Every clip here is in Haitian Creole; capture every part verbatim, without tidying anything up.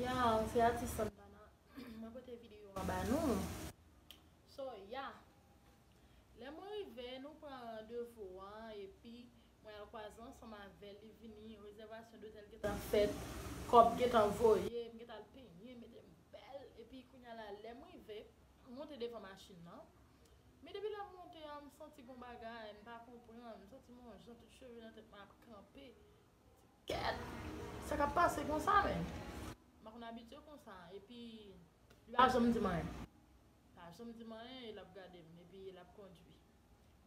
Ya, se atis Santana. Mwen pote videyo an ba nou. So, ya. Lè mwen rive, nou pran randevou an, epi mwen al kwaze ansanm avè l, li vini, rezèvasyon dotèl gentan fèt, kòb gentan voye, m gentan al penyen, mete m bèl, epi kounye a la, lè m rive, m monte devan machin nan. Men depi lè m monte an, m santi gon bagay, m pa konprann, m santi m yon jan, tout cheve nan tèt mwen ap kanpe. Kèt! Sa k ap pase konsa, menm? M pa konn abitye konsa, epi li pa janm di m anyen. Pa janm di m anyen, e l ap gade m, epi l ap kondui.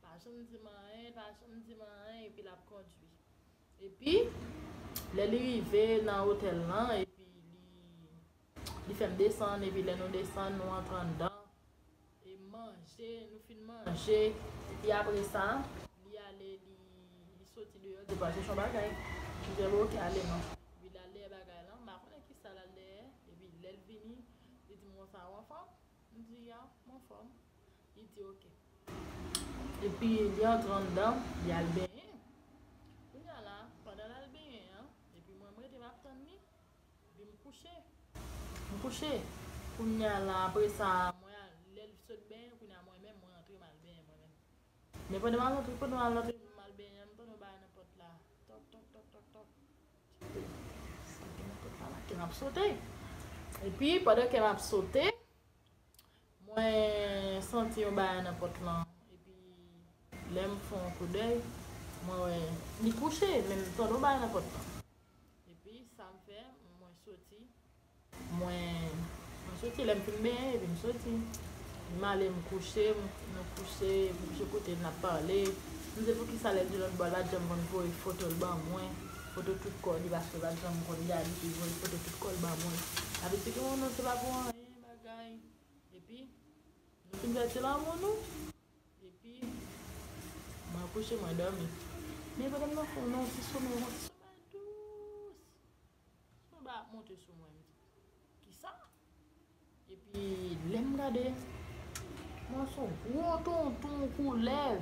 Pa janm di m anyen, pa janm di m anyen, epi l ap kondui. Epi, lè li rive nan otèl lan, epi li, li fè m desann, epi lè nou desann, nou antre anndan. E manje, nou fin manje. Epi apre sa, li ale, li, li soti deyò, li pral chèche yon bagay. M di, "Bon, oke, ale non." Epi l al dèyè bagay lan, m pa konnen kisa l al dèyè. Epi lè l vini, li di m konsa, "Ou anfòm?" M di, "Ya, m anfòm." Li di, "Oke." Epi li antre anndan, li al benyen. Kounye a la, pandan l al benyen an, epi mwen, m rete m ap tann li. Epi m kouche. M kouche. Kounye a la, apre sa, mwen al, lè l sot benyen, kounye a mwen menm, mwen antre, m al benyen mwen menm. Men pandan m al antre, pandan m al antre, m al benyen, m tande yon bagay nan pòt la. Tòk, tòk, tòk, tòk, tòk. Sa gen nan pòt la, la, ke m ap sote. Epi, pandan ke m ap sote, mwen santi yon bagay nan pòt lan. Epi, lè m fè yon koudèy, mwen wè li kouche, men m tande yon bagay nan pòt lan. Epi, sa m fè, mwen soti. Mwen, mwen soti, lè m fin benyen, epi m soti. M ale, m kouche, m, nou kouche, m kouche kote n ap pale. M di, "Poukisa lè l di lòt bò, l pa t janm konn voye foto l ban mwen, foto tout kò li, paske l pa t janm konn gade, epi voye foto tout kò l ban mwen?" L ap eksplike mwen, "Non, se pa pou anyen, bagay." Epi, nou fin fè ti lanmou nou. Epi, mwen kouche, mwen dòmi. Men pandan m nan fè yon ti somèy, yon ti somèy dous. Yon bagay ap monte sou mwen, m di, "Kisa?" Epi, lè m gade, mwen se yon gwo tonton koulèv.